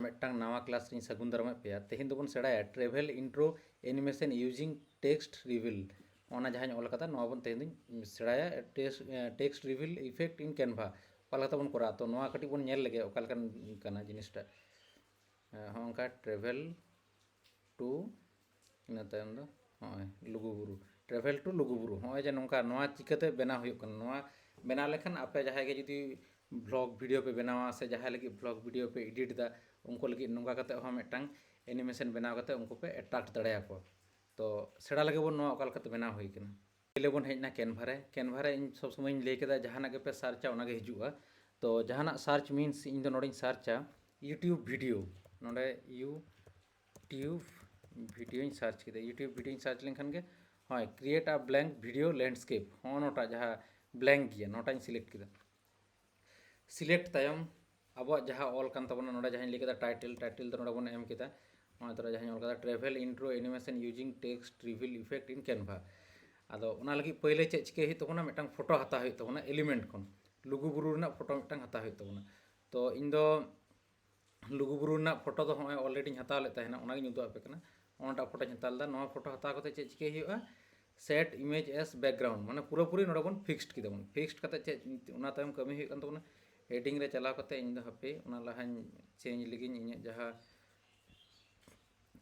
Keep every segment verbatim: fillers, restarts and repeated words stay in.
ᱢᱤᱫᱴᱟᱝ ᱱᱟᱣᱟ ᱠᱞᱟᱥ ᱨᱤᱧ ᱥᱟᱹᱜᱩᱱ ᱫᱟᱨᱟᱢᱮᱫ ᱯᱮᱭᱟ᱾ ᱛᱮᱦᱮᱧ ᱫᱚᱵᱚᱱ ᱥᱮᱬᱟᱭᱟ travel intro animation using text reveal᱾ ᱚᱱᱟ ᱡᱟᱦᱟᱸᱧ ᱚᱞ ᱠᱟᱫᱟ, ᱱᱚᱣᱟ ᱵᱚᱱ ᱛᱮᱦᱮᱧ ᱫᱚᱧ ᱥᱮᱬᱟᱭᱟ᱾ Text, text reveal effect in Canva ᱚᱠᱟ ᱞᱮᱠᱟᱛᱮ ᱵᱚᱱ ᱠᱚᱨᱟᱣᱟ᱾ ᱛᱚ ᱱᱚᱣᱟ ᱠᱟᱹᱴᱤᱡ ᱵᱚᱱ ᱧᱮᱞ ᱞᱮᱜᱮ ᱚᱠᱟ ᱞᱮᱠᱟᱱ ᱠᱟᱱᱟ ᱡᱤᱱᱤᱥᱴᱟ᱾ ᱦᱚᱸᱜᱼᱚ ᱱᱚᱝᱠᱟ travel to, ᱤᱱᱟᱹ ᱛᱟᱭᱚᱢ ᱫᱚ ᱱᱚᱜᱼᱚᱭ ᱞᱩᱜᱩᱵᱩᱨᱩ, travel to ᱞᱩᱜᱩᱵᱩᱨᱩ᱾ ᱱᱚᱜᱼᱚᱭ ᱡᱮ ᱱᱚᱝᱠᱟ ᱱᱚᱣᱟ ᱪᱤᱠᱟᱹᱛᱮ ᱵᱮᱱᱟᱣ ᱦᱩᱭᱩᱜ ᱠᱟᱱᱟ, ᱱᱚᱣᱟ ᱵᱮᱱᱟᱣ ᱞᱮᱠᱷᱟᱱ ᱟᱯᱮ ᱡᱟᱦᱟᱸᱭ ᱜᱮ ᱡᱩᱫᱤ vlog video ᱯᱮ ᱵᱮᱱᱟᱣᱟ ᱥᱮ ᱡᱟᱦᱟᱸᱭ ᱞᱟᱹᱜᱤᱫ vlog video ᱯᱮ edit ᱮᱫᱟ, ᱩᱱᱠᱩ ᱞᱟᱹᱜᱤᱫ ᱱᱚᱝᱠᱟ ᱠᱟᱛᱮ ᱦᱚᱸ ᱢᱤᱫᱴᱟᱝ animation ᱵᱮᱱᱟᱣ ᱠᱟᱛᱮ ᱩᱱᱠᱩ ᱯᱮ attract ᱫᱟᱲᱮᱭᱟᱠᱚᱣᱟ᱾ ᱛᱚ ᱥᱮᱬᱟ ᱞᱟᱹᱜᱤᱫ ᱵᱚᱱ ᱱᱚᱣᱟ ᱚᱠᱟ ᱞᱮᱠᱟᱛᱮ ᱵᱮᱱᱟᱣ ᱦᱩᱭ ᱠᱟᱱᱟ᱾ ᱯᱳᱭᱞᱳ ᱵᱚᱱ ᱦᱮᱡ ᱮᱱᱟ Canva ᱨᱮ᱾ Canva ᱨᱮ ᱤᱧ ᱥᱚᱵ ᱥᱚᱢᱚᱭ ᱤᱧ ᱞᱟᱹᱭ ᱠᱮᱫᱟ, ᱡᱟᱦᱟᱱᱟᱜ ᱜᱮᱯᱮ ᱥᱟᱨᱪᱟ ᱚᱱᱟᱜᱮ ᱦᱤᱡᱩᱜᱼᱟ᱾ ᱛᱚ ᱡᱟᱦᱟᱱᱟᱜ search means ᱤᱧ ᱫᱚ ᱱᱚᱰᱮᱧ ᱥᱟᱨᱪᱟ YouTube video, ᱱᱚᱰᱮ YouTube videoᱧ search ᱠᱮᱫᱟ᱾ YouTube videoᱧ search ᱞᱮᱱᱠᱷᱟᱱ ᱜᱮ ᱦᱳᱭ create a blank video landscape, ᱦᱚᱸᱜᱼᱚ ᱱᱚᱴᱟ ᱡᱟᱦᱟᱸ blank ᱜᱮᱭᱟ ᱱᱚᱴᱟᱧ select ᱠᱮᱫᱟ᱾ Select ᱛᱟᱭᱚᱢ ᱟᱵᱚᱣᱟᱜ ᱡᱟᱦᱟᱸ ᱚᱞ ᱠᱟᱱ ᱛᱟᱵᱚᱱᱟ, ᱱᱚᱰᱮ ᱡᱟᱦᱟᱸᱧ ᱞᱟᱹᱭ ᱠᱮᱫᱟ title, title ᱫᱚ ᱱᱚᱰᱮ ᱵᱚᱱ ᱮᱢ ᱠᱮᱫᱟ᱾ ᱱᱚᱜᱼᱚᱭ ᱛᱚᱨᱟ ᱡᱟᱦᱟᱸᱧ ᱚᱞ ᱠᱟᱫᱟ travel intro animation using text reveal effect in Canva᱾ ᱟᱫᱚ ᱚᱱᱟ ᱞᱟᱹᱜᱤᱫ ᱯᱳᱭᱞᱳ ᱪᱮᱫ ᱪᱤᱠᱟᱹᱭ ᱦᱩᱭᱩᱜ ᱛᱟᱵᱚᱱᱟ, ᱢᱤᱫᱴᱟᱝ ᱯᱷᱳᱴᱳ ᱦᱟᱛᱟᱣ ᱦᱩᱭᱩᱜ ᱛᱟᱵᱚᱱᱟ element ᱠᱷᱚᱱ, ᱞᱩᱜᱩᱵᱩᱨᱩ ᱨᱮᱱᱟᱜ ᱯᱷᱳᱴᱳ ᱢᱤᱫᱴᱟᱝ ᱦᱟᱛᱟᱣ ᱦᱩᱭᱩᱜ ᱛᱟᱵᱚᱱᱟ᱾ ᱛᱚ ᱤᱧ ᱫᱚ ᱞᱩᱜᱩᱵᱩᱨᱩ ᱨᱮᱱᱟᱜ ᱯᱷᱳᱴᱳ ᱫᱚ ᱦᱚᱸᱜᱼᱚᱭ alreadyᱧ ᱦᱟᱛᱟᱣ ᱞᱮᱫ ᱛᱟᱦᱮᱱᱟ, ᱚᱱᱟᱜᱤᱧ ᱩᱫᱩᱜ ᱟᱯᱮ ᱠᱟᱱᱟ᱾ ᱚᱱᱟᱴᱟᱜ ᱯᱷᱳᱴᱳᱧ ᱦᱟᱛᱟᱣ ᱞᱮᱫᱟ᱾ ᱱᱚᱣᱟ ᱯᱷᱳᱴᱳ ᱦᱟᱛᱟᱣ ᱠᱟᱛᱮ ᱪᱮᱫ ᱪᱤᱠᱟᱹᱭ ᱦᱩᱭᱩᱜᱼᱟ, set image as background, ᱢᱟᱱᱮ ᱯᱩᱨᱟᱹᱯᱩᱨᱤ ᱱᱚᱰᱮ ᱵᱚᱱ fixed ᱠᱮᱫᱟ ᱵᱚᱱ᱾ Fixed ᱠᱟᱛᱮ ᱪᱮᱫ ᱚᱱᱟ ᱛᱟᱭᱚᱢ ᱠᱟᱹᱢᱤ ᱦᱩᱭᱩᱜ ᱠᱟᱱ ᱛᱟᱵᱚᱱᱟ, heading ᱨᱮ ᱪᱟᱞᱟᱣ ᱠᱟᱛᱮ ᱤᱧ ᱫᱚ ᱦᱟᱯᱮ ᱚᱱᱟ ᱞᱟᱦᱟᱧ change ᱞᱮᱜᱤᱧ, ᱤᱧᱟᱹᱜ ᱡᱟᱦᱟᱸ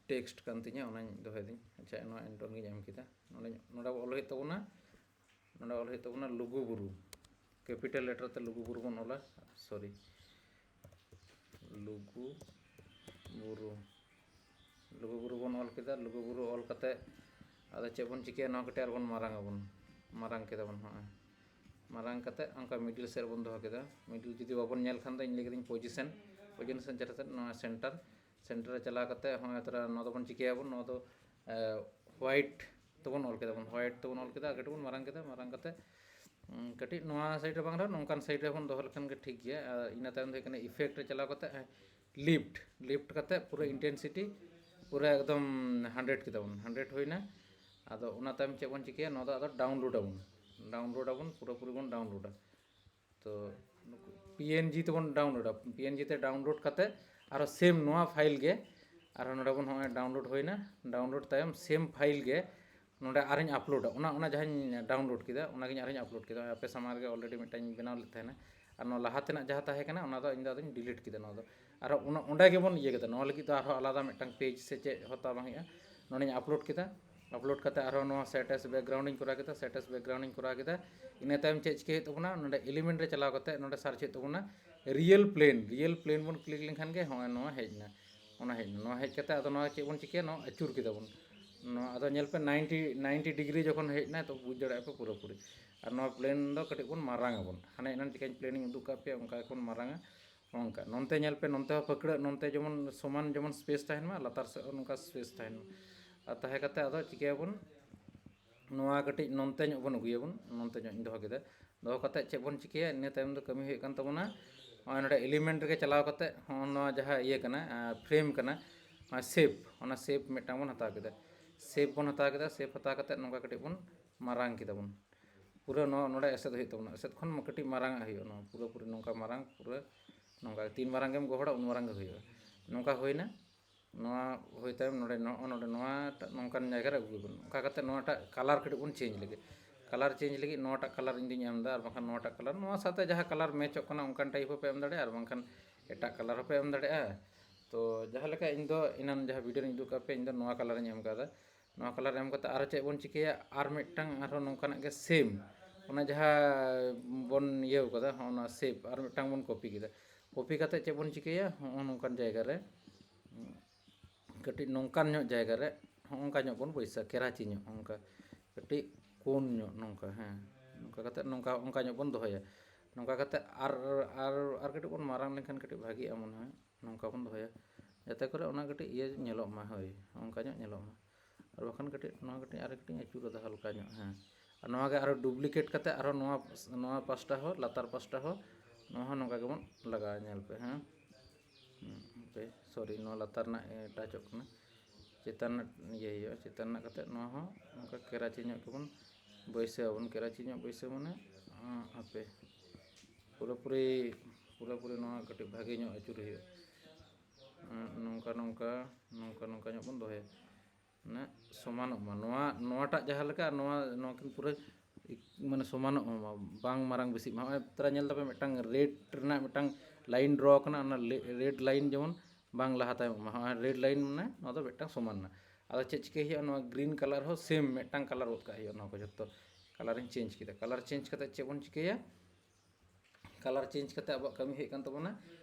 text ᱠᱟᱱ ᱛᱤᱧᱟᱹ ᱚᱱᱟᱧ ᱫᱚᱦᱚᱭᱫᱟᱹᱧ᱾ ᱟᱪᱪᱷᱟ, ᱱᱚᱣᱟ enter ᱜᱤᱧ ᱮᱢ ᱠᱮᱫᱟ᱾ ᱱᱚᱰᱮ, ᱱᱚᱰᱮ ᱚᱞ ᱦᱩᱭᱩᱜ ᱛᱟᱵᱚᱱᱟ, ᱱᱚᱰᱮ ᱚᱞ ᱦᱩᱭᱩᱜ ᱛᱟᱵᱚᱱᱟ ᱞᱩᱜᱩᱵᱩᱨᱩ, capital letter ᱛᱮ ᱞᱩᱜᱩᱵᱩᱨᱩ ᱵᱚᱱ ᱚᱞᱟ᱾ Sorry, ᱞᱩᱜᱩ ᱵᱩᱨᱩ, ᱞᱩᱜᱩᱵᱩᱨᱩ ᱵᱚᱱ ᱚᱞ ᱠᱮᱫᱟ᱾ ᱞᱩᱜᱩᱵᱩᱨᱩ ᱚᱞ ᱠᱟᱛᱮ ᱟᱫᱚ ᱪᱮᱫ ᱵᱚᱱ ᱪᱤᱠᱟᱹᱭᱟ, ᱱᱚᱣᱟ ᱠᱟᱹᱴᱤᱡ ᱟᱨᱵᱚᱱ ᱢᱟᱨᱟᱝ ᱟᱵᱚᱱ, ᱢᱟᱨᱟᱝ ᱠᱮᱫᱟ ᱵᱚᱱ᱾ ᱦᱚᱸᱜᱼᱚᱭ ᱢᱟᱨᱟᱝ ᱠᱟᱛᱮ ᱚᱱᱠᱟ middle ᱥᱮᱫ ᱨᱮᱵᱚᱱ ᱫᱚᱦᱚ ᱠᱮᱫᱟ᱾ Middle ᱡᱩᱫᱤ ᱵᱟᱵᱚᱱ ᱧᱮᱞ ᱠᱷᱟᱱ ᱫᱚ ᱤᱧ ᱞᱟᱹᱭ ᱠᱮᱫᱟᱹᱧ position, position ᱡᱮᱴᱟ ᱛᱮ ᱱᱚᱣᱟ center, center ᱨᱮ ᱪᱟᱞᱟᱣ ᱠᱟᱛᱮ ᱦᱚᱸᱜᱼᱚᱭ ᱛᱚᱨᱟ ᱱᱚᱣᱟ ᱫᱚᱵᱚᱱ ᱪᱤᱠᱟᱹᱭᱟᱵᱚᱱ, ᱱᱚᱣᱟ ᱫᱚ white ᱛᱮᱵᱚᱱ ᱚᱞ ᱠᱮᱫᱟ ᱵᱚᱱ, white ᱛᱮᱵᱚᱱ ᱚᱞ ᱠᱮᱫᱟ, ᱟᱨ ᱠᱟᱹᱴᱤᱡ ᱵᱚᱱ ᱢᱟᱨᱟᱝ ᱠᱮᱫᱟ᱾ ᱢᱟᱨᱟᱝ ᱠᱟᱛᱮ ᱩᱸ, ᱠᱟᱹᱴᱤᱡ ᱱᱚᱣᱟ side ᱨᱮ ᱵᱟᱝ ᱨᱮᱦᱚᱸ ᱱᱚᱝᱠᱟᱱ side ᱨᱮᱵᱚᱱ ᱫᱚᱦᱚ ᱞᱮᱠᱷᱟᱱ ᱜᱮ ᱴᱷᱤᱠ ᱜᱮᱭᱟ᱾ ᱟᱨ ᱤᱱᱟᱹ ᱛᱟᱭᱚᱢ ᱫᱚ ᱦᱩᱭᱩᱜ ᱠᱟᱱᱟ effect ᱨᱮ ᱪᱟᱞᱟᱣ ᱠᱟᱛᱮ lift, lift ᱠᱟᱛᱮ ᱯᱩᱨᱟᱹ intensity ᱯᱩᱨᱟᱹ ᱮᱠᱫᱚᱢ hundred ᱠᱮᱫᱟ ᱵᱚᱱ, hundred ᱦᱩᱭᱱᱟ᱾ ᱟᱫᱚ ᱚᱱᱟ ᱛᱟᱭᱚᱢ ᱪᱮᱫ ᱵᱚᱱ ᱪᱤᱠᱟᱹᱭᱟ, ᱱᱚᱣᱟ ᱫᱚ ᱟᱫᱚ download ᱟᱵᱚᱱ, download ᱟᱵᱚᱱ, ᱯᱩᱨᱟᱹᱯᱩᱨᱤ ᱵᱚᱱ download ᱟ᱾ ᱛᱚ PNG ᱛᱮᱵᱚᱱ download ᱟ᱾ PNG ᱛᱮ download ᱠᱟᱛᱮ ᱟᱨᱚ ᱥᱮᱢ ᱱᱚᱣᱟ ᱯᱷᱟᱭᱤᱞ ᱜᱮ ᱟᱨᱚ ᱱᱚᱰᱮ ᱵᱚᱱ ᱱᱚᱜᱼᱚᱭ ᱰᱟᱣᱩᱱᱞᱳᱰ ᱦᱩᱭᱱᱟ᱾ ᱰᱟᱣᱩᱱᱞᱳᱰ ᱛᱟᱭᱚᱢ ᱥᱮᱢ ᱯᱷᱟᱭᱤᱞ ᱜᱮ ᱱᱚᱰᱮ ᱟᱨᱤᱧ ᱟᱯᱞᱳᱰᱟ, ᱚᱱᱟ ᱚᱱᱟ ᱡᱟᱦᱟᱸᱧ ᱰᱟᱣᱩᱱᱞᱳᱰ ᱠᱮᱫᱟ ᱚᱱᱟᱜᱤᱧ ᱟᱨᱤᱧ ᱟᱯᱞᱳᱰ ᱠᱮᱫᱟ᱾ ᱟᱯᱮ ᱥᱟᱢᱟᱝ ᱨᱮᱜᱮ ᱚᱞᱨᱮᱰᱤ ᱢᱤᱫᱴᱟᱝ ᱵᱮᱱᱟᱣ ᱞᱮᱫ ᱛᱟᱦᱮᱱᱟ, ᱟᱨ ᱱᱚᱣᱟ ᱞᱟᱦᱟ ᱛᱮᱱᱟᱜ ᱡᱟᱦᱟᱸ ᱛᱟᱦᱮᱸ ᱠᱟᱱᱟ ᱚᱱᱟ ᱫᱚ ᱤᱧ ᱫᱚ ᱟᱫᱚᱧ ᱰᱤᱞᱤᱴ ᱠᱮᱫᱟ᱾ ᱱᱚᱣᱟ ᱫᱚ ᱟᱨᱚ ᱚᱱᱟ ᱚᱸᱰᱮ ᱜᱮᱵᱚᱱ ᱤᱭᱟᱹ ᱠᱮᱫᱟ᱾ ᱱᱚᱣᱟ ᱞᱟᱹᱜᱤᱫ ᱫᱚ ᱟᱨᱦᱚᱸ ᱟᱞᱟᱫᱟ ᱢᱤᱫᱴᱟᱝ ᱯᱮᱡᱽ ᱥᱮ ᱪᱮᱫ ᱦᱚᱸ ᱛᱟ ᱵᱟᱝ ᱦᱩᱭᱩᱜᱼᱟ᱾ ᱱᱚᱰᱮᱧ ᱟᱯᱞᱳᱰ ᱠᱮᱫᱟ᱾ ᱟᱯᱞᱳᱰ ᱠᱟᱛᱮ ᱟᱨᱦᱚᱸ ᱱᱚᱣᱟ set as background ᱤᱧ ᱠᱚᱨᱟᱣ ᱠᱮᱫᱟ, set as background ᱤᱧ ᱠᱚᱨᱟᱣ ᱠᱮᱫᱟ᱾ ᱤᱱᱟᱹ ᱛᱟᱭᱚᱢ ᱪᱮᱫ ᱪᱤᱠᱟᱹ ᱦᱩᱭᱩᱜ ᱛᱟᱵᱚᱱᱟ, ᱱᱚᱰᱮ ᱮᱞᱤᱢᱮᱱᱴ ᱨᱮ ᱪᱟᱞᱟᱣ ᱠᱟᱛᱮ ᱱᱚᱰᱮ ᱥᱟᱨᱪ ᱦᱩᱭᱩᱜ ᱛᱟᱵᱚᱱᱟ ᱨᱤᱭᱮᱞ ᱯᱞᱮᱱ᱾ ᱨᱤᱭᱮᱞ ᱯᱞᱮᱱ ᱵᱚᱱ ᱠᱞᱤᱠ ᱞᱮᱱᱠᱷᱟᱱ ᱜᱮ ᱦᱚᱸᱜᱼᱚᱭ ᱱᱚᱣᱟ ᱦᱮᱡ ᱮᱱᱟ᱾ ᱚᱱᱟ ᱦᱮᱡ ᱮᱱᱟ᱾ ᱱᱚᱣᱟ ᱦᱮᱡ ᱠᱟᱛᱮ ᱟᱫᱚ ᱱᱚᱣᱟ ᱪᱮᱫ ᱵᱚᱱ ᱪᱤᱠᱟᱹᱭᱟ, ᱱᱚᱣᱟ ᱟᱹᱪᱩᱨ ᱠᱮᱫᱟ ᱵᱚᱱ᱾ ᱱᱚᱣᱟ ᱟᱫᱚ ᱧᱮᱞ ᱯᱮ ninety ninety degree ᱡᱚᱠᱷᱚᱱ ᱦᱮᱡ ᱮᱱᱟ ᱛᱚ ᱵᱩᱡᱽ ᱫᱟᱲᱮᱭᱟᱜᱼᱟ ᱯᱮ ᱯᱩᱨᱟᱹᱯᱩᱨᱤ᱾ ᱟᱨ ᱱᱚᱣᱟ ᱯᱞᱮᱱ ᱫᱚ ᱠᱟᱹᱴᱤᱡ ᱵᱚᱱ ᱢᱟᱨᱟᱝ ᱟᱵᱚᱱ᱾ ᱦᱟᱱᱮ ᱮᱱᱟᱱ ᱪᱤᱠᱟᱹᱧ ᱯᱞᱮᱱᱤᱧ ᱩᱫᱩᱜ ᱠᱟᱜ ᱯᱮᱭᱟ ᱚᱱᱠᱟ ᱜᱮᱵᱚᱱ ᱢᱟᱨᱟᱝᱟ᱾ ᱱᱚᱝᱠᱟ ᱱᱚᱱᱛᱮ ᱧᱮᱞ ᱯᱮ, ᱱᱚᱱᱛᱮ ᱦᱚᱸ ᱯᱷᱟᱹᱠᱲᱟᱹᱜ, ᱱᱚᱱᱛᱮ ᱡᱮᱢᱚᱱ ᱥᱚᱢᱟᱱ ᱡᱮᱢᱚᱱ ᱥᱯᱮᱥ ᱛᱟᱦᱮᱱ ᱢᱟ, ᱞᱟᱛᱟᱨ ᱥᱮᱫ ᱦᱚᱸ ᱱᱚᱝᱠᱟ ᱥᱯᱮᱥ ᱛᱟᱦᱮᱱ ᱢᱟ᱾ ᱟᱨ ᱛᱟᱦᱮᱸ ᱠᱟᱛᱮ ᱟᱫᱚ ᱪᱤᱠᱟᱹᱭᱟᱵᱚᱱ, ᱱᱚᱣᱟ ᱠᱟᱹᱴᱤᱡ ᱱᱚᱱᱛᱮ ᱧᱚᱜ ᱵᱚᱱ ᱟᱹᱜᱩᱭᱟᱵᱚᱱ, ᱱᱚᱱᱛᱮ ᱧᱚᱜ ᱤᱧ ᱫᱚᱦᱚ ᱠᱮᱫᱟ᱾ ᱫᱚᱦᱚ ᱠᱟᱛᱮ ᱪᱮᱫ ᱵᱚᱱ ᱪᱤᱠᱟᱹᱭᱟ, ᱤᱱᱟᱹ ᱛᱟᱭᱚᱢ ᱫᱚ ᱠᱟᱹᱢᱤ ᱦᱩᱭᱩᱜ ᱠᱟᱱ ᱛᱟᱵᱚᱱᱟ ᱱᱚᱜᱼᱚᱭ ᱱᱚᱰᱮ ᱮᱞᱤᱢᱮᱱᱴ ᱨᱮᱜᱮ ᱪᱟᱞᱟᱣ ᱠᱟᱛᱮ ᱦᱚᱸᱜᱼᱚ ᱱᱚᱣᱟ ᱡᱟᱦᱟᱸ ᱤᱭᱟᱹ ᱠᱟᱱᱟ, ᱯᱷᱨᱮᱢ ᱠᱟᱱᱟ, ᱚᱱᱟ ᱥᱮᱯ, ᱚᱱᱟ ᱥᱮᱯ ᱢᱤᱫᱴᱟᱝ ᱵᱚᱱ ᱦᱟᱛᱟᱣ ᱠᱮᱫᱟ᱾ ᱥᱮᱯ ᱵᱚᱱ ᱦᱟᱛᱟᱣ ᱠᱮᱫᱟ, ᱥᱮᱯ ᱦᱟᱛᱟᱣ ᱠᱟᱛᱮ ᱱᱚᱝᱠᱟ ᱠᱟᱹᱴᱤᱡ ᱵᱚᱱ ᱢᱟᱨᱟᱝ ᱠᱮᱫᱟ ᱵᱚᱱ᱾ ᱯᱩᱨᱟᱹ ᱱᱚᱣᱟ ᱱᱚᱰᱮ ᱮᱥᱮᱫ ᱦᱩᱭᱩᱜ ᱛᱟᱵᱚᱱᱟ, ᱮᱥᱮᱫ ᱠᱷᱚᱱ ᱠᱟᱹᱴᱤᱡ ᱢᱟᱨᱟᱝ ᱟᱜ ᱦᱩᱭᱩᱜᱼᱟ᱾ ᱱᱚᱣᱟ ᱯᱩᱨᱟᱹᱯᱩᱨᱤ ᱱᱚᱝᱠᱟ ᱢᱟᱨᱟᱝ, ᱯᱩᱨᱟᱹ ᱱᱚᱝᱠᱟ ᱛᱤᱱ ᱢᱟᱨᱟᱝ ᱜᱮᱢ ᱜᱚᱦᱚᱲᱟ ᱩᱱ ᱢᱟᱨᱟᱝ ᱜᱮ ᱦᱩᱭᱩᱜᱼᱟ᱾ ᱱᱚᱝᱠᱟ ᱦᱩᱭᱱᱟ᱾ ᱱᱚᱣᱟ ᱦᱩᱭ ᱛᱟᱭᱚᱢ ᱱᱚᱰᱮ ᱱᱚᱜᱼᱚ ᱱᱚᱰᱮ ᱱᱚᱣᱟᱴᱟᱜ ᱱᱚᱝᱠᱟᱱ ᱡᱟᱭᱜᱟ ᱨᱮ ᱟᱹᱜᱩᱭ ᱵᱚᱱ᱾ ᱚᱱᱠᱟ ᱠᱟᱛᱮ ᱱᱚᱣᱟᱴᱟᱜ ᱠᱟᱞᱟᱨ ᱠᱟᱹᱴᱤᱡ ᱵᱚᱱ ᱪᱮᱧᱡᱽ ᱞᱮᱜᱮ᱾ ᱠᱟᱞᱟᱨ ᱪᱮᱧᱡᱽ ᱞᱟᱹᱜᱤᱫ ᱱᱚᱣᱟᱴᱟᱜ ᱠᱟᱞᱟᱨ ᱤᱧ ᱫᱩᱧ ᱮᱢ ᱮᱫᱟ, ᱟᱨ ᱵᱟᱝᱠᱷᱟᱱ ᱱᱚᱣᱟᱴᱟᱜ ᱠᱟᱞᱟᱨ, ᱱᱚᱣᱟ ᱥᱟᱶᱛᱮ ᱡᱟᱦᱟᱸ ᱠᱟᱞᱟᱨ ᱢᱮᱪᱚᱜ ᱠᱟᱱᱟ ᱚᱱᱠᱟᱱ ᱴᱟᱭᱤᱯ ᱦᱚᱸᱯᱮ ᱮᱢ ᱫᱟᱲᱮᱭᱟᱜᱼᱟ, ᱟᱨ ᱵᱟᱝᱠᱷᱟᱱ ᱮᱴᱟᱜ ᱠᱟᱞᱟᱨ ᱦᱚᱸᱯᱮ ᱮᱢ ᱫᱟᱲᱮᱭᱟᱜᱼᱟ᱾ ᱛᱚ ᱡᱟᱦᱟᱸ ᱞᱮᱠᱟ ᱤᱧ ᱫᱚ ᱮᱱᱟᱱ ᱡᱟᱦᱟᱸ ᱵᱷᱤᱰᱤᱭᱳ ᱨᱤᱧ ᱩᱫᱩᱜ ᱠᱟᱜ ᱯᱮ, ᱤᱧ ᱫᱚ ᱱᱚᱣᱟ ᱠᱟᱞᱟᱨ ᱤᱧ ᱮᱢ ᱠᱟᱫᱟ᱾ ᱱᱚᱣᱟ ᱠᱟᱞᱟᱨ ᱮᱢ ᱠᱟᱛᱮ ᱟᱨᱚ ᱪᱮᱫ ᱵᱚᱱ ᱪᱤᱠᱟᱹᱭᱟ, ᱟᱨ ᱢᱤᱫᱴᱟᱝ ᱟᱨᱦᱚᱸ ᱱᱚᱝᱠᱟᱱᱟᱜ ᱜᱮ ᱥᱮᱢ, ᱚᱱᱟ ᱡᱟᱦᱟᱸ ᱵᱚᱱ ᱤᱭᱟᱹ ᱠᱟᱫᱟ, ᱦᱚᱸᱜᱼᱚ ᱱᱚᱣᱟ ᱥᱮᱯ ᱟᱨ ᱢᱤᱫᱴᱟᱝ ᱵᱚᱱ ᱠᱚᱯᱤ ᱠᱮᱫᱟ᱾ ᱠᱚᱯᱤ ᱠᱟᱛᱮ ᱪᱮᱫ ᱵᱚᱱ ᱪᱤᱠᱟᱹᱭᱟ, ᱦᱚᱸᱜᱼᱚ ᱱᱚᱝᱠᱟᱱ ᱡᱟᱭᱜᱟ ᱨᱮ, ᱠᱟᱹᱴᱤᱡ ᱱᱚᱝᱠᱟᱱ ᱧᱚᱜ ᱡᱟᱭᱜᱟ ᱨᱮ ᱦᱚᱸᱜᱼᱚ ᱱᱚᱝᱠᱟ ᱧᱚᱜ ᱵᱚᱱ ᱵᱟᱹᱭᱥᱟ, ᱠᱮᱨᱟᱪᱤ ᱧᱚᱜ, ᱚᱱᱠᱟ ᱠᱟᱹᱴᱤᱡ ᱠᱳᱱ ᱧᱚᱜ ᱱᱚᱝᱠᱟ, ᱦᱮᱸ, ᱱᱚᱝᱠᱟ ᱠᱟᱛᱮ ᱱᱚᱝᱠᱟ, ᱚᱱᱠᱟ ᱧᱚᱜ ᱵᱚᱱ ᱫᱚᱦᱚᱭᱟ᱾ ᱱᱚᱝᱠᱟ ᱠᱟᱛᱮ ᱟᱨ, ᱟᱨ, ᱟᱨ ᱠᱟᱹᱴᱤᱡ ᱵᱚᱱ ᱢᱟᱨᱟᱝ ᱞᱮᱱᱠᱷᱟᱱ ᱠᱟᱹᱴᱤᱡ ᱵᱷᱟᱜᱤᱜᱼᱟ ᱢᱚᱱᱮ ᱦᱚᱭ᱾ ᱱᱚᱝᱠᱟ ᱵᱚᱱ ᱫᱚᱦᱚᱭᱟ, ᱡᱟᱛᱮ ᱠᱚᱨᱮ ᱚᱱᱟ ᱠᱟᱹᱴᱤᱡ ᱤᱭᱟᱹ ᱧᱮᱞᱚᱜ ᱢᱟ, ᱦᱳᱭ, ᱚᱱᱠᱟ ᱧᱚᱜ ᱧᱮᱞᱚᱜ ᱢᱟ᱾ ᱟᱨ ᱵᱟᱠᱷᱟᱱ ᱠᱟᱹᱴᱤᱡ ᱱᱚᱣᱟ ᱠᱟᱹᱴᱤᱡ ᱟᱨ ᱠᱟᱹᱴᱤᱡ ᱟᱹᱪᱩᱨ ᱠᱟᱫᱟ ᱦᱟᱞᱠᱟ ᱧᱚᱜ, ᱦᱮᱸ᱾ ᱟᱨ ᱱᱚᱣᱟ ᱜᱮ ᱟᱨᱚ ᱰᱩᱯᱞᱤᱠᱮᱴ ᱠᱟᱛᱮ ᱟᱨᱚ ᱱᱚᱣᱟ, ᱱᱚᱣᱟ ᱯᱟᱥᱴᱟ ᱦᱚᱸ, ᱞᱟᱛᱟᱨ ᱯᱟᱥᱴᱟ ᱦᱚᱸ, ᱱᱚᱣᱟ ᱦᱚᱸ ᱱᱚᱝᱠᱟ ᱜᱮᱵᱚᱱ ᱞᱟᱜᱟᱣᱟ, ᱧᱮᱞ ᱯᱮ, ᱦᱮᱸ᱾ ᱦᱩᱸ, ᱦᱟᱯᱮ, ᱥᱚᱨᱤ, ᱱᱚᱣᱟ ᱞᱟᱛᱟᱨ ᱨᱮᱱᱟᱜ, ᱮ, ᱴᱟᱪᱚᱜ ᱠᱟᱱᱟ᱾ ᱪᱮᱛᱟᱱ ᱨᱮᱱᱟᱜ ᱤᱭᱟᱹ ᱦᱩᱭᱩᱜᱼᱟ, ᱪᱮᱛᱟᱱ ᱨᱮᱱᱟᱜ ᱠᱟᱛᱮ ᱱᱚᱣᱟ ᱦᱚᱸ ᱱᱚᱝᱠᱟ ᱠᱮᱨᱟᱪᱤ ᱧᱚᱜ ᱜᱮᱵᱚᱱ ᱵᱟᱹᱭᱥᱟᱹᱣ ᱟᱵᱚᱱ᱾ ᱠᱮᱨᱟᱪᱤ ᱧᱚᱜ ᱵᱟᱹᱭᱥᱟᱹᱣ ᱢᱟᱱᱮ, ᱟᱸ, ᱦᱟᱯᱮ, ᱯᱩᱨᱟᱹᱯᱩᱨᱤ, ᱯᱩᱨᱟᱹᱯᱩᱨᱤ ᱱᱚᱣᱟ ᱠᱟᱹᱴᱤᱡ ᱵᱷᱟᱜᱮ ᱧᱚᱜ ᱟᱹᱪᱩᱨ ᱦᱩᱭᱩᱜᱼᱟ᱾ ᱱᱚᱝᱠᱟ ᱱᱚᱝᱠᱟ ᱱᱚᱝᱠᱟ ᱧᱚᱜ ᱵᱚᱱ ᱫᱚᱦᱚᱭᱟ, ᱢᱟᱱᱮ ᱥᱚᱢᱟᱱᱚᱜ ᱢᱟ ᱱᱚᱣᱟ, ᱱᱚᱣᱟᱴᱟᱜ ᱡᱟᱦᱟᱸ ᱞᱮᱠᱟ ᱟᱨ ᱱᱚᱣᱟ, ᱱᱚᱣᱟ ᱠᱤᱱ ᱯᱩᱨᱟᱹ ᱢᱟᱱᱮ ᱥᱚᱢᱟᱱᱚᱜ ᱢᱟ, ᱵᱟᱝ ᱢᱟᱨᱟᱝ ᱵᱮᱥᱤᱜ ᱢᱟ᱾ ᱱᱚᱜᱼᱚᱭ ᱛᱟᱨᱟ ᱧᱮᱞ ᱫᱟᱯᱮ ᱢᱤᱫᱴᱟᱝ ᱨᱮᱰ ᱨᱮᱱᱟᱜ ᱢᱤᱫᱴᱟᱝ ᱞᱟᱭᱤᱱ ᱰᱨᱚ ᱠᱟᱱᱟ, ᱚᱱᱟ ᱨᱮᱰ ᱞᱟᱭᱤᱱ ᱡᱮᱢᱚᱱ ᱵᱟᱝ ᱞᱟᱦᱟ ᱛᱟᱭᱚᱢᱚᱜ ᱢᱟ᱾ ᱦᱚᱸᱜᱼᱚᱭ ᱨᱮᱰ ᱞᱟᱭᱤᱱ ᱢᱟᱱᱮ ᱱᱚᱣᱟ ᱫᱚ ᱢᱤᱫᱴᱟᱝ ᱥᱚᱢᱟᱱ ᱮᱱᱟ᱾ ᱟᱫᱚ ᱪᱮᱫ ᱪᱤᱠᱟᱹᱭ ᱦᱩᱭᱩᱜᱼᱟ, ᱱᱚᱣᱟ ᱜᱨᱤᱱ ᱠᱟᱞᱟᱨ ᱦᱚᱸ ᱥᱮᱢ ᱢᱤᱫᱴᱟᱝ ᱠᱟᱞᱟᱨ ᱜᱚᱫ ᱠᱟᱜ ᱦᱩᱭᱩᱜᱼᱟ᱾ ᱱᱚᱣᱟ ᱠᱚ ᱡᱷᱚᱛᱚ ᱠᱟᱞᱟᱨᱤᱧ ᱪᱮᱧᱡᱽ ᱠᱮᱫᱟ᱾ ᱠᱟᱞᱟᱨ ᱪᱮᱧᱡᱽ ᱠᱟᱛᱮ ᱪᱮᱫ ᱵᱚᱱ ᱪᱤᱠᱟᱹᱭᱟ? ᱠᱟᱞᱟᱨ ᱪᱮᱧᱡᱽ ᱠᱟᱛᱮ ᱟᱵᱚᱣᱟᱜ ᱠᱟᱹᱢᱤ ᱦᱩᱭᱩᱜ ᱠᱟᱱ ᱛᱟᱵᱚᱱᱟ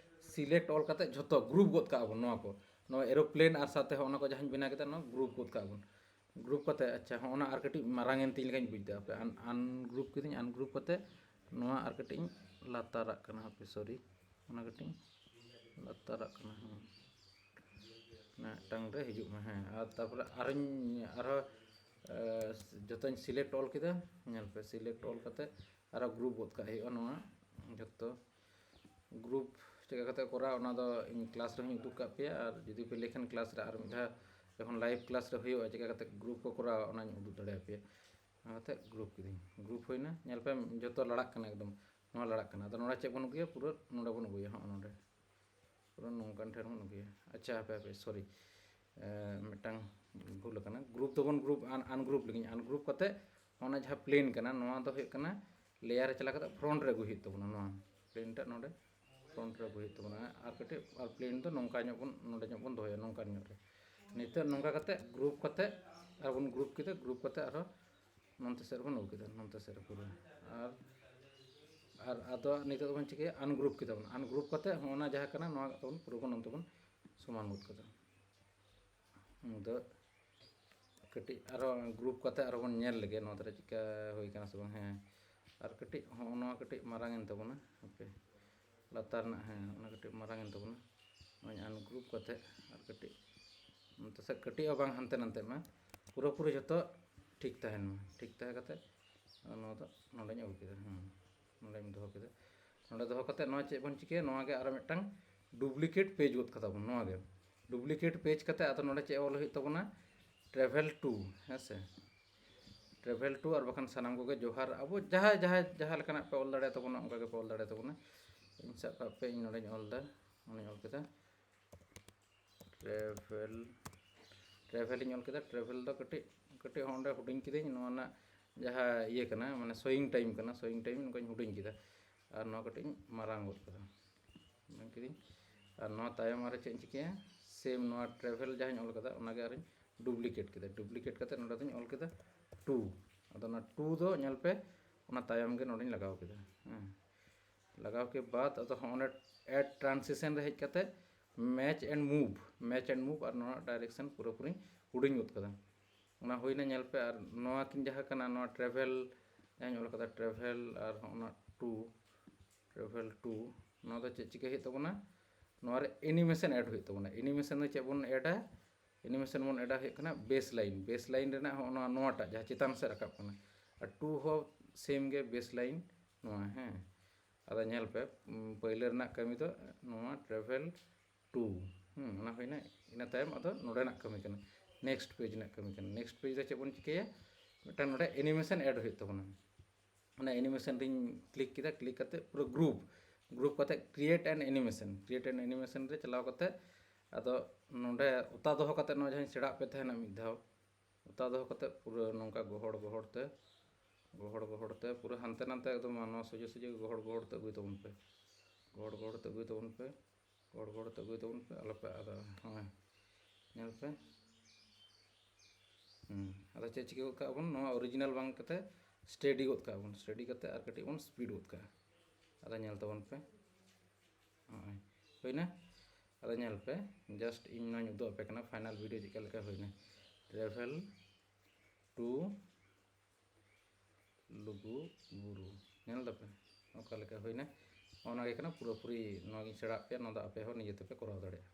ᱥᱤᱞᱮᱠᱴ ᱚᱞ ᱠᱟᱛᱮ ᱡᱷᱚᱛᱚ ᱜᱨᱩᱯ ᱜᱚᱫ ᱠᱟᱜᱼᱟ ᱵᱚᱱ ᱱᱚᱣᱟ ᱠᱚ᱾ ᱱᱚᱣᱟ ᱮᱨᱳᱯᱞᱮᱱ ᱟᱨ ᱥᱟᱶᱛᱮ ᱦᱚᱸ ᱚᱱᱟ ᱠᱚ ᱡᱟᱦᱟᱸᱧ ᱵᱮᱱᱟᱣ ᱠᱮᱫᱟ, ᱱᱚᱣᱟ ᱜᱨᱩᱯ ᱜᱚᱫ ᱠᱟᱜᱼᱟ ᱵᱚᱱ᱾ ᱜᱨᱩᱯ ᱠᱟᱛᱮ, ᱟᱪᱪᱷᱟ, ᱦᱚᱸ ᱚᱱᱟ ᱟᱨ ᱠᱟᱹᱴᱤᱡ ᱢᱟᱨᱟᱝ ᱮᱱ ᱛᱤᱧ ᱞᱮᱠᱟᱧ ᱵᱩᱡᱽ ᱮᱫᱟ᱾ ᱦᱟᱯᱮ, ᱟᱱ ᱟᱱᱜᱨᱩᱯ ᱠᱤᱫᱟᱹᱧ, ᱟᱱᱜᱨᱩᱯ ᱠᱟᱛᱮ ᱱᱚᱣᱟ ᱟᱨ ᱠᱟᱹᱴᱤᱡ ᱤᱧ ᱞᱟᱛᱟᱨᱟᱜ ᱠᱟᱱᱟ᱾ ᱦᱟᱯᱮ, ᱥᱚᱨᱤ, ᱚᱱᱟ ᱠᱟᱹᱴᱤᱡ ᱤᱧ ᱞᱟᱛᱟᱨᱟᱜ ᱠᱟᱱᱟ᱾ ᱦᱮᱸ, ᱢᱤᱫᱴᱟᱝ ᱨᱮ ᱦᱤᱡᱩᱜ ᱢᱟ᱾ ᱦᱮᱸ, ᱟᱨ ᱛᱟᱨᱯᱚᱨᱮ ᱟᱨᱚᱧ ᱟᱨᱦᱚᱸ ᱮ, ᱡᱚᱛᱚᱧ ᱥᱤᱞᱮᱠᱴ ᱚᱞ ᱠᱮᱫᱟ᱾ ᱧᱮᱞ ᱯᱮ, ᱥᱤᱞᱮᱠᱴ ᱚᱞ ᱠᱟᱛᱮ ᱟᱨᱚ ᱜᱨᱩᱯ ᱜᱚᱫ ᱠᱟᱜ ᱦᱩᱭᱩᱜᱼᱟ᱾ ᱱᱚᱣᱟ ᱡᱚᱛᱚ ᱜᱨᱩᱯ ᱪᱮᱫ ᱞᱮᱠᱟ ᱠᱟᱛᱮ ᱠᱚᱨᱟᱣ, ᱚᱱᱟ ᱫᱚ ᱤᱧ ᱠᱞᱟᱥ ᱨᱮᱦᱚᱸᱧ ᱩᱫᱩᱜ ᱠᱟᱜ ᱯᱮᱭᱟ᱾ ᱟᱨ ᱡᱩᱫᱤ ᱯᱮ ᱞᱟᱹᱭ ᱠᱷᱟᱱ ᱠᱞᱟᱥ ᱨᱮ ᱟᱨ ᱢᱤᱫ ᱫᱷᱟᱣ ᱡᱚᱠᱷᱚᱱ ᱞᱟᱭᱤᱵᱷ ᱠᱞᱟᱥ ᱨᱮ ᱦᱩᱭᱩᱜᱼᱟ, ᱪᱮᱫ ᱞᱮᱠᱟ ᱠᱟᱛᱮ ᱜᱨᱩᱯ ᱠᱚ ᱠᱚᱨᱟᱣᱟ, ᱚᱱᱟᱧ ᱩᱫᱩᱜ ᱫᱟᱲᱮᱭᱟᱯᱮᱭᱟ᱾ ᱚᱱᱟ ᱠᱟᱛᱮ ᱜᱨᱩᱯ ᱠᱤᱫᱟᱹᱧ, ᱜᱨᱩᱯ ᱦᱩᱭᱱᱟ᱾ ᱧᱮᱞ ᱯᱮ, ᱡᱚᱛᱚ ᱞᱟᱲᱟᱜ ᱠᱟᱱᱟ, ᱮᱠᱫᱚᱢ ᱱᱚᱣᱟ ᱞᱟᱲᱟᱜ ᱠᱟᱱᱟ᱾ ᱟᱫᱚ ᱱᱚᱰᱮ ᱪᱮᱫ ᱵᱚᱱ ᱟᱹᱜᱩᱭᱟ? ᱯᱩᱨᱟᱹ ᱱᱚᱰᱮ ᱵᱚᱱ ᱟᱹᱜᱩᱭᱟ, ᱦᱚᱸᱜᱼᱚ ᱱᱚᱰᱮ᱾ ᱯᱩᱨᱟᱹ ᱱᱚᱝᱠᱟᱱ ᱴᱷᱮᱱ ᱵᱚᱱ ᱟᱹᱜᱩᱭᱟ᱾ ᱟᱪᱪᱷᱟ, ᱦᱟᱯᱮ ᱦᱟᱯᱮ, ᱥᱚᱨᱤ, ᱢᱤᱫᱴᱟᱝ ᱵᱷᱩᱞ ᱟᱠᱟᱱᱟ᱾ ᱜᱨᱩᱯ ᱫᱚᱵᱚᱱ ᱜᱨᱩᱯ ᱟᱱ ᱟᱱᱜᱨᱩᱯ ᱞᱟᱹᱜᱤᱫ, ᱟᱱᱜᱨᱩᱯ ᱠᱟᱛᱮ ᱚᱱᱟ ᱡᱟᱦᱟᱸ ᱯᱞᱮᱱ ᱠᱟᱱᱟ, ᱱᱚᱣᱟ ᱫᱚ ᱦᱩᱭᱩᱜ ᱠᱟᱱᱟ ᱞᱮᱭᱟᱨ ᱨᱮ ᱪᱟᱞᱟᱣ ᱠᱟᱛᱮ ᱯᱷᱨᱚᱱᱴ ᱨᱮ ᱟᱹᱜᱩᱭ ᱦᱩᱭᱩᱜ ᱛᱟᱵᱚᱱᱟ᱾ ᱱᱚᱣᱟ ᱯᱞᱮᱱ ᱴᱟᱜ ᱱᱚᱰᱮ ᱯᱷᱨᱚᱱᱴ ᱨᱮ ᱟᱹᱜᱩᱭ ᱦᱩᱭᱩᱜ ᱛᱟᱵᱚᱱᱟ᱾ ᱟᱨ ᱠᱟᱹᱴᱤᱡ ᱟᱨ ᱯᱞᱮᱱ ᱫᱚ ᱱᱚᱝᱠᱟ ᱧᱚᱜ ᱵᱚᱱ, ᱱᱚᱰᱮ ᱧᱚᱜ ᱵᱚᱱ ᱫᱚᱦᱚᱭᱟ, ᱱᱚᱝᱠᱟᱱ ᱧᱚᱜ ᱨᱮ᱾ ᱱᱤᱛᱚᱜ ᱱᱚᱝᱠᱟ ᱠᱟᱛᱮ ᱜᱨᱩᱯ ᱠᱟᱛᱮ ᱟᱨ ᱵᱚᱱ ᱜᱨᱩᱯ ᱠᱮᱫᱟ, ᱜᱨᱩᱯ ᱠᱟᱛᱮ ᱟᱨᱦᱚᱸ ᱱᱚᱱᱛᱮ ᱥᱮᱫ ᱨᱮᱵᱚᱱ ᱟᱹᱜᱩ ᱠᱮᱫᱟ, ᱱᱚᱱᱛᱮ ᱥᱮᱫ ᱨᱮ ᱯᱩᱨᱟᱹ᱾ ᱟᱨ ᱟᱨ ᱟᱫᱚ ᱱᱤᱛᱚᱜ ᱫᱚᱵᱚᱱ ᱪᱤᱠᱟᱹᱭᱟ, ᱟᱱᱜᱨᱩᱯ ᱠᱮᱫᱟ ᱵᱚᱱ᱾ ᱟᱱᱜᱨᱩᱯ ᱠᱟᱛᱮ ᱦᱚᱸ ᱚᱱᱟ ᱡᱟᱦᱟᱸ ᱠᱟᱱᱟ, ᱱᱚᱣᱟ ᱛᱟᱵᱚᱱ ᱯᱩᱨᱟᱹ ᱵᱚᱱ ᱱᱚᱱᱛᱮ ᱵᱚᱱ ᱥᱚᱢᱟᱱ ᱜᱚᱫ ᱠᱟᱫᱟ᱾ ᱟᱫᱚ ᱠᱟᱹᱴᱤᱡ ᱟᱨᱚ ᱜᱨᱩᱯ ᱠᱟᱛᱮ ᱟᱨᱚ ᱵᱚᱱ ᱧᱮᱞ ᱞᱮᱜᱮ ᱱᱚᱣᱟ ᱫᱷᱟᱨᱮ ᱪᱤᱠᱟ ᱦᱩᱭ ᱠᱟᱱᱟ ᱥᱮ ᱵᱟᱝ᱾ ᱦᱮᱸ, ᱟᱨ ᱠᱟᱹᱴᱤᱡ ᱦᱚᱸᱜᱼᱚ ᱱᱚᱣᱟ ᱠᱟᱹᱴᱤᱡ ᱢᱟᱨᱟᱝ ᱮᱱ ᱛᱟᱵᱚᱱᱟ᱾ ᱦᱟᱯᱮ, ᱞᱟᱛᱟᱨ ᱨᱮᱱᱟᱜ, ᱦᱮᱸ, ᱚᱱᱟ ᱠᱟᱹᱴᱤᱡ ᱢᱟᱨᱟᱝ ᱮᱱ ᱛᱟᱵᱚᱱᱟ᱾ ᱱᱚᱣᱟᱧ ᱟᱱᱜᱨᱩᱯ ᱠᱟᱛᱮ ᱟᱨ ᱠᱟᱹᱴᱤᱡ ᱱᱚᱛᱮ ᱥᱮᱫ ᱠᱟᱹᱴᱤᱡ ᱦᱚᱸ ᱵᱟᱝ ᱦᱟᱱᱛᱮ ᱱᱟᱛᱮᱜ ᱢᱟ, ᱯᱩᱨᱟᱹᱯᱩᱨᱤ ᱡᱷᱚᱛᱚ ᱴᱷᱤᱠ ᱛᱟᱦᱮᱱ ᱢᱟ᱾ ᱴᱷᱤᱠ ᱛᱟᱦᱮᱸ ᱠᱟᱛᱮ ᱱᱚᱣᱟ ᱫᱚ ᱱᱚᱰᱮᱧ ᱟᱹᱜᱩ ᱠᱮᱫᱟ᱾ ᱦᱮᱸ, ᱱᱚᱰᱮᱧ ᱫᱚᱦᱚ ᱠᱮᱫᱟ᱾ ᱱᱚᱰᱮ ᱫᱚᱦᱚ ᱠᱟᱛᱮ ᱱᱚᱣᱟ ᱪᱮᱫ ᱵᱚᱱ ᱪᱤᱠᱟᱹᱭᱟ? ᱱᱚᱣᱟ ᱜᱮ ᱟᱨᱚ ᱢᱤᱫᱴᱟᱝ ᱰᱩᱯᱞᱤᱠᱮᱴ ᱯᱮᱡᱽ ᱜᱚᱫ ᱠᱟᱫᱟ ᱵᱚᱱ᱾ ᱱᱚᱣᱟ ᱜᱮ ᱰᱩᱯᱞᱤᱠᱮᱴ ᱯᱮᱡᱽ ᱠᱟᱛᱮ ᱟᱫᱚ ᱱᱚᱰᱮ ᱪᱮᱫ ᱚᱞ ᱦᱩᱭᱩᱜ ᱛᱟᱵᱚᱱᱟ? ᱴᱨᱟᱵᱷᱮᱞ ᱴᱩ, ᱦᱮᱸ ᱥᱮ? ᱴᱨᱟᱵᱷᱮᱞ ᱴᱩ ᱟᱨ ᱵᱟᱠᱷᱟᱱ ᱥᱟᱱᱟᱢ ᱠᱚᱜᱮ ᱡᱚᱦᱟᱨ᱾ ᱟᱵᱚ ᱡᱟᱦᱟᱸᱭ ᱡᱟᱦᱟᱸᱭ ᱡᱟᱦᱟᱸ ᱞᱮᱠᱟᱱᱟᱜ ᱯᱮ ᱚᱞ ᱫᱟᱲᱮᱭᱟ ᱛᱟᱵᱚᱱᱟ, ᱚᱱᱠᱟ ᱜᱮᱯᱮ ᱚᱞ ᱫᱟᱲᱮᱭᱟ ᱛᱟᱵᱚᱱᱟ᱾ ᱤᱧ ᱥᱟᱵ ᱠᱟᱜ ᱯᱮ, ᱤᱧ ᱱᱚᱰᱮᱧ ᱚᱞ ᱮᱫᱟ, ᱱᱚᱰᱮᱧ ᱚᱞ ᱠᱮᱫᱟ travel travel ᱤᱧ ᱚᱞ ᱠᱮᱫᱟ᱾ Travel ᱫᱚ ᱠᱟᱹᱴᱤᱡ ᱠᱟᱹᱴᱤᱡ ᱦᱚᱸ ᱚᱸᱰᱮ ᱦᱩᱰᱤᱧ ᱠᱤᱫᱟᱹᱧ, ᱱᱚᱣᱟ ᱨᱮᱱᱟᱜ ᱡᱟᱦᱟᱸ ᱤᱭᱟᱹ ᱠᱟᱱᱟ, ᱢᱟᱱᱮ showing time ᱠᱟᱱᱟ, showing time ᱱᱚᱝᱠᱟᱧ ᱦᱩᱰᱤᱧ ᱠᱮᱫᱟ ᱟᱨ ᱱᱚᱣᱟ ᱠᱟᱹᱴᱤᱡ ᱤᱧ ᱢᱟᱨᱟᱝ ᱜᱚᱫ ᱠᱟᱫᱟ, ᱢᱮᱱ ᱠᱤᱫᱟᱹᱧ᱾ ᱟᱨ ᱱᱚᱣᱟ ᱛᱟᱭᱚᱢ ᱟᱨ ᱪᱮᱫ ᱤᱧ ᱪᱤᱠᱟᱹᱭᱟ, same ᱱᱚᱣᱟ travel ᱡᱟᱦᱟᱸᱧ ᱚᱞ ᱠᱟᱫᱟ ᱚᱱᱟᱜᱮ ᱟᱨᱤᱧ duplicate ᱠᱮᱫᱟ᱾ Duplicate ᱠᱟᱛᱮ ᱱᱚᱰᱮ ᱫᱚᱧ ᱚᱞ ᱠᱮᱫᱟ two᱾ ᱟᱫᱚ ᱚᱱᱟ two ᱫᱚ ᱧᱮᱞ ᱯᱮ, ᱚᱱᱟ ᱛᱟᱭᱚᱢ ᱜᱮ ᱱᱚᱰᱮᱧ ᱞᱟᱜᱟᱣ ᱠᱮᱫᱟ᱾ ᱦᱮᱸ, ᱞᱟᱜᱟᱣ ᱠᱮ ᱵᱟᱫ ᱟᱫᱚ ᱦᱚᱸ ᱚᱸᱰᱮ add transition ᱨᱮ ᱦᱮᱡ ᱠᱟᱛᱮ match and move, match and move ᱟᱨ ᱱᱚᱣᱟ direction ᱯᱩᱨᱟᱹᱯᱩᱨᱤᱧ ᱦᱩᱰᱤᱧ ᱜᱚᱫ ᱠᱟᱫᱟ᱾ ᱚᱱᱟ ᱦᱩᱭᱱᱟ, ᱧᱮᱞ ᱯᱮ᱾ ᱟᱨ ᱱᱚᱣᱟ ᱠᱤᱱ ᱡᱟᱦᱟᱸ ᱠᱟᱱᱟ, ᱱᱚᱣᱟ travel ᱡᱟᱦᱟᱸᱧ ᱚᱞ ᱠᱟᱫᱟ, travel ᱟᱨ ᱦᱚᱸ ᱚᱱᱟ two, travel two, ᱱᱚᱣᱟ ᱫᱚ ᱪᱮᱫ ᱪᱤᱠᱟᱹ ᱦᱩᱭᱩᱜ ᱛᱟᱵᱚᱱᱟ? ᱱᱚᱣᱟ ᱨᱮ animation add ᱦᱩᱭᱩᱜ ᱛᱟᱵᱚᱱᱟ᱾ Animation ᱫᱚ ᱪᱮᱫ ᱵᱚᱱ addᱟ? Animation ᱵᱚᱱ addᱟ ᱦᱩᱭᱩᱜ ᱠᱟᱱᱟ baseline᱾ Baseline ᱨᱮᱱᱟᱜ ᱦᱚᱸ ᱱᱚᱣᱟ, ᱱᱚᱣᱟᱴᱟᱜ ᱡᱟᱦᱟᱸ ᱪᱮᱛᱟᱱ ᱥᱮᱫ ᱨᱟᱠᱟᱵ ᱠᱟᱱᱟ, ᱟᱨ two ᱦᱚᱸ same ᱜᱮ, baseline ᱱᱚᱣᱟ᱾ ᱦᱮᱸ, ᱟᱫᱚ ᱧᱮᱞ ᱯᱮ, ᱩᱢ, ᱯᱟᱹᱭᱞᱟᱹ ᱨᱮᱱᱟᱜ ᱠᱟᱹᱢᱤ ᱫᱚ ᱱᱚᱣᱟ travel two᱾ ᱦᱩᱸ, ᱚᱱᱟ ᱦᱩᱭᱱᱟ᱾ ᱤᱱᱟᱹ ᱛᱟᱭᱚᱢ ᱟᱫᱚ ᱱᱚᱰᱮᱱᱟᱜ ᱠᱟᱹᱢᱤ ᱠᱟᱱᱟ, next page ᱨᱮᱱᱟᱜ ᱠᱟᱹᱢᱤ ᱠᱟᱱᱟ᱾ Next page ᱨᱮ ᱪᱮᱫ ᱵᱚᱱ ᱪᱤᱠᱟᱹᱭᱟ? ᱢᱤᱫᱴᱟᱝ ᱱᱚᱰᱮ animation add ᱦᱩᱭᱩᱜ ᱛᱟᱵᱚᱱᱟ᱾ ᱚᱱᱟ animation ᱨᱤᱧ click ᱠᱮᱫᱟ, click ᱠᱟᱛᱮ ᱯᱩᱨᱟᱹ group, group ᱠᱟᱛᱮ create an animation, create an animation ᱨᱮ ᱪᱟᱞᱟᱣ ᱠᱟᱛᱮ ᱟᱫᱚ ᱱᱚᱰᱮ ᱚᱛᱟ ᱫᱚᱦᱚ ᱠᱟᱛᱮ ᱱᱚᱣᱟ ᱡᱟᱦᱟᱸᱧ ᱥᱮᱬᱟᱜ ᱯᱮ ᱛᱟᱦᱮᱱᱟ ᱢᱤᱫ ᱫᱷᱟᱣ, ᱚᱛᱟ ᱫᱚᱦᱚ ᱠᱟᱛᱮ ᱯᱩᱨᱟᱹ ᱱᱚᱝᱠᱟ ᱜᱚᱦᱚᱲ ᱜᱚᱦᱚᱲ ᱛᱮ, ᱜᱚᱦᱚᱲ ᱜᱚᱦᱚᱲ ᱛᱮ ᱯᱩᱨᱟᱹ ᱦᱟᱱᱛᱮ ᱱᱟᱛᱮ ᱮᱠᱫᱚᱢ ᱱᱚᱣᱟ ᱥᱚᱡᱷᱮ ᱥᱚᱡᱷᱮ ᱜᱚᱦᱚᱲ ᱜᱚᱦᱚᱲ ᱛᱮ ᱟᱹᱜᱩᱭ ᱛᱟᱵᱚᱱ ᱯᱮ, ᱜᱚᱦᱚᱲ ᱜᱚᱦᱚᱲ ᱛᱮ ᱟᱹᱜᱩᱭ ᱛᱟᱵᱚᱱ ᱯᱮ, ᱜᱚᱦᱚᱲ ᱜᱚᱦᱚᱲ ᱛᱮ ᱟᱹᱜᱩᱭ ᱛᱟᱵᱚᱱ ᱯᱮ, ᱟᱞᱚᱯᱮ ᱟᱫᱟ᱾ ᱦᱮᱸ, ᱧᱮᱞ ᱯᱮ᱾ ᱦᱩᱸ, ᱟᱫᱚ ᱪᱮᱫ ᱪᱤᱠᱟᱹ ᱜᱚᱫ ᱠᱟᱜᱼᱟ ᱵᱚᱱ, ᱱᱚᱣᱟ original ᱵᱟᱝ ᱠᱟᱛᱮ steady ᱜᱚᱫ ᱠᱟᱜᱼᱟ ᱵᱚᱱ, steady ᱠᱟᱛᱮ ᱟᱨ ᱠᱟᱹᱴᱤᱡ ᱵᱚᱱ speed ᱜᱚᱫ ᱠᱟᱜᱼᱟ᱾ ᱟᱫᱚ ᱧᱮᱞ ᱛᱟᱵᱚᱱ ᱯᱮ, ᱱᱚᱜᱼᱚᱭ ᱦᱩᱭᱱᱟ᱾ ᱟᱫᱚ ᱧᱮᱞ ᱯᱮ, just ᱤᱧ ᱱᱚᱣᱟᱧ ᱩᱫᱩᱜ ᱟᱯᱮ ᱠᱟᱱᱟ final video ᱪᱮᱫ ᱞᱮᱠᱟ ᱦᱩᱭᱱᱟ᱾ Travel to ᱞᱩᱜᱩ ᱵᱩᱨᱩ, ᱧᱮᱞ ᱫᱟᱯᱮ ᱚᱠᱟ ᱞᱮᱠᱟ ᱦᱩᱭᱱᱟ? ᱚᱱᱟ ᱜᱮ ᱠᱟᱱᱟ ᱯᱩᱨᱟᱹᱯᱩᱨᱤ᱾ ᱱᱚᱣᱟ ᱜᱤᱧ ᱥᱮᱬᱟ ᱟᱯᱮᱭᱟ, ᱱᱚᱣᱟ ᱫᱚ ᱟᱯᱮ ᱦᱚᱸ ᱱᱤᱡᱮ ᱛᱮᱯᱮ ᱠᱚᱨᱟᱣ ᱫᱟᱲᱮᱭᱟᱜᱼᱟ᱾